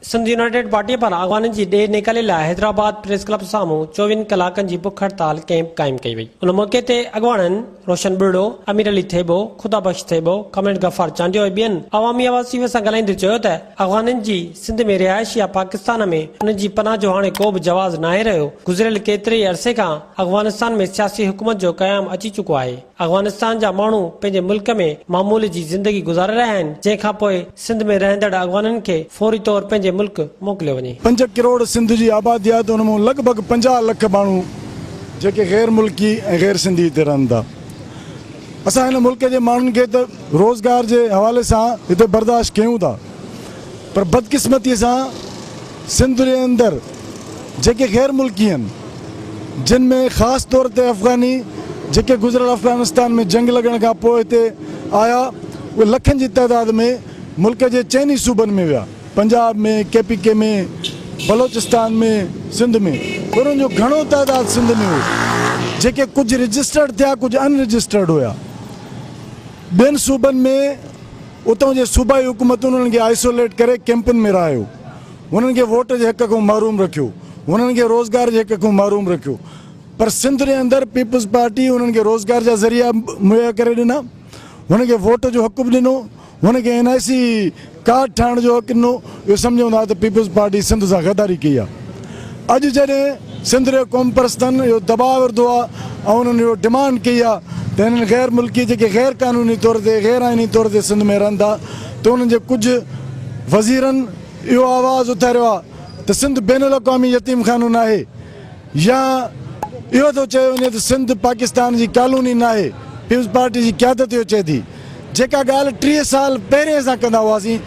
Sindh united پارٽيء پاران افغانين جي ڏيهه نيڪالي لاء حيدرآباد پريس ڪلب سامهون چوويهن ڪلاڪن جي بک هڙتال ڪئمپ قائم ڪئي وئي. ان موقعي تي اڳواڻن روشن ٻرڙو، امير علي ٿيٻو، خدا بخش ٿيٻو، ڪامريڊ غفار چانڊيو ۽ ٻين عوامي آواز ٽي وي سان ڳالهائيندي چيو ته افغانين جي سنڌ ۾ رهائش يا پاڪستان ۾ انهن جي پناهه جو هاڻي ڪو به جواز ناهي رهيو، گذريل ڪيتري ئي عرصي کان افغانستان ۾ سياسي حڪومت جو قيام اچي چڪو آهي. افغانستان جا ماڻهو پنهنجي ملڪ ۾ معمول جي زندگي گذاري رهيا آهن، جنهن کان پوء سنڌ ۾ رهندڙ افغانين کي فوري طور پنهنجي ملڪ موڪليو وڃي. پنج ڪروڙ سنڌ جي آبادي آهي ته ان مان لڳ ڀڳ 50 لک ماڻهو جيڪي غير ملڪي ۽ غير سنڌي هتي رهن ٿا. اسان هن ملڪ جي ماڻهن کي ته روزگار جي حوالي سان هتي برداشت ڪيون ٿا پر بدقسمتي سان سنڌ جي اندر جيڪي غير ملڪي آهن جن ۾ خاص طور تي افغاني جيڪي گذريل افغانستان ۾ جنگ لڳڻ کان پوء هتي آيا اهي لکن جي تعداد ۾ ملڪ جي چئني صوبن ۾ ويا Punjab ۾ K P K ۾ Balochistan ۾ Sindh ۾ انهن جو گهڻو تعداد سنڌ ۾ هو جيڪي ڪجهه رجسٽرڊ ٿيا ڪجهه ان رجسٽرڊ هيا ٻين صوبن ۾ اتان جي صوبائي حڪومتن انهن کي آئسوليٽ ڪري ڪيمپن ۾ رهايو، انهن کي ووٽ جي حق کان محروم رکيو، انهن کي روزگار جي حق کان محروم رکيو پر سنڌ جي اندر پيپلز پارٽي انهن کي روزگار جا ذريعا مهيا ڪري ڏنا، انهن کي ووٽ جو حق به ڏنو، انهن کي اين آء سي ڪارڊ ٺاهڻ جو حق ڏنو، اهو سمجهون ٿا ته پيپلز پارٽي سنڌ سان غداري ڪئي آهي. اڄ جڏهن سنڌ جي قومپرستن اهو دٻاء ورڌو آهي ۽ انهن اهو ڊمانڊ ڪئي آهي ته هنن غير ملڪي جيڪي غير قانوني طور تي غير آئيني طور تي سنڌ ۾ رهن ٿا ته انهن جي ڪجهه وزيرن اهو آواز اٿاريو آهي ته سنڌ بين الاقوامي يتيم خانو ناهي يا اهو ٿو چيو وڃي ته سنڌ پاڪستان جي ڪالوني ناهي، پيپلز پارٽي جي قيادت اهو چئي ٿي، جيڪا ڳالهه 30 سال پهرين اسان ڪندا هئاسين،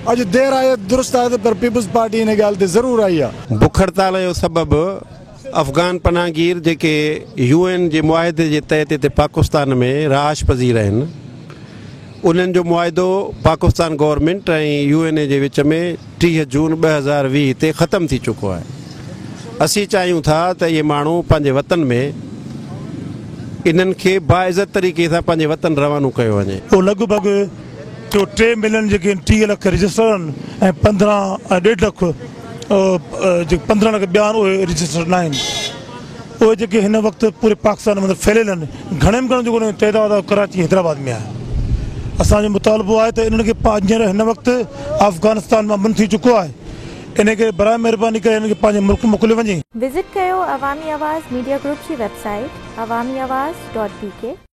اڄ دير آهي ته درست آهي پر پيپلز پارٽي ان ڳالهه تي ضرور آئي آهي. بک هڙتال جو سبب افغان پناهگير جيڪي يو اين جي معاهدي جي تحت هتي پاڪستان ۾ رهائش پذير آهن انهن جو معاهدو پاڪستان گورنمينٽ ۽ يو اين اي جي وچ ۾ 30 جون 2020 تي ختم ٿي چڪو آهي. اسين چاهيون ٿا ته اهي ماڻهو پنهنجي وطن ۾ انهن کي باعزت طريقي سان پنهنجي وطن روانو ڪيو وڃي. اهو لڳ ڀڳ ٽيو ٽي ملين جيڪي 30 لک رجسٽر آهن ۽ 15 ۽ ڏيڍ لک جيڪي 15 لک ٻيا آهن اهي رجسٽر ناهن. اهي جيڪي هن وقت پوري پاڪستان ۾ ڦهليل آهن گهڻي ۾ گهڻو جيڪو انهن جو تعداد آهي ڪراچي حيدرآباد ۾ آهي. اسان جو مطالبو آهي ته انهن کي هينئر هن وقت افغانستان ۾ امن ٿي چڪو آهي انهي ڪري براء مهرباني ڪري هنن کي پنهنجي ملڪ موڪليو وڃي. وزٽ ڪيو عوامي آواز ميڊيا گروپ جي web site Awami Awaz dot B K.